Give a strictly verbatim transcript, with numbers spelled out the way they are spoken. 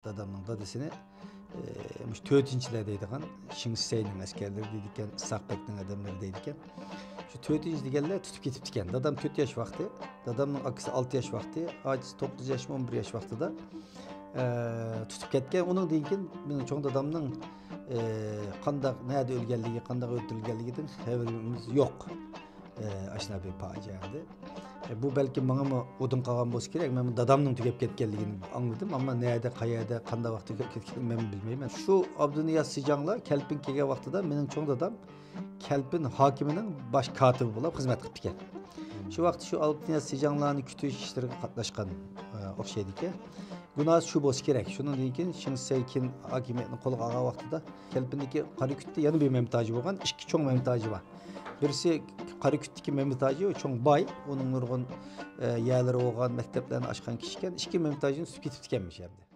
دادامنىڭ دادىسىنى، ئى، مۇشۇ تۆتىنچىلەر دەيدىغان، شېڭ شىسەينىڭ ئەسكەرلىرى دەيدىكەن، ئىسھاق بەگنىڭ ئادەملىرى دەيدىكەن. شۇ تۆتىنچى دېگەنلەر تۇتۇپ كېتىپتىكەن. دادام تۆت ياش ۋاقتى، دادامنىڭ ئاكىسى ئالتە ياش ۋاقتى، ئاچىسى توققۇز ياشمۇ، ئون بىر ياش ۋاقتىدا، ئە، تۇتۇپ كەتكەن. ئۇنىڭدىن كېيىن مېنىڭ چوڭ دادامنىڭ، ئە، قانداق، نەدە ئۆلگەنلىكى، قانداق ئۆلتۈرۈلگەنلىكىدىن خەۋىرىمىز يوق. ئە، ئاشۇنداق بىر پاجىئە ئىدى. ئە، بۇ بەلكىم ماڭىمۇ ئۇدۇن قالغان بولسا كېرەك. مەن دادامنىڭ تۈگەپ كەتكەنلىكىنى ئاڭلىدىم، ئەمما نەدە، قەيەردە، قانداق ۋاقىتتا تۈگەپ كەتكەنلىكىنى مەن بىلمەيمەن. شۇ ئابدۇنىياز سىجاڭلار كەلپىن كەلگەن ۋاقتىدا مېنىڭ چوڭ دادام كەلپىن ھاكىمىنىڭ باش كاتىپى بولۇپ خىزمەت قىپتىكەن. شۇ ۋاقىتتا شۇ ئابدۇنىياز سىجاڭلارنى كۈتۈش ئىشلىرىگە قاتناشقان، ئە، ئوخشايدىكەن. گۇناھى شۇ بولسا كېرەك. شۇنىڭدىن كېيىن شېڭ شىسەي كېيىن ھاكىمىيەتنى قولغا ئالغان ۋاقتىدا كەلپىندىكى قارا كۈتتە يەنە بىر مەمتاجى بولغان، ئىككى چوڭ مەمتاجى بار. بىرسى قارا كۈتتىكى مەمتاجى، ئۇ چوڭ باي، ئۇنىڭ نۇرغۇن، ئە، يەرلىرى بولغان، مەكتەپلەرنى ئاچقان كىشىكەن. ئىككى مەمتاجىنى تۇتۇپ كېتىپتىكەنمىش ئەمدى.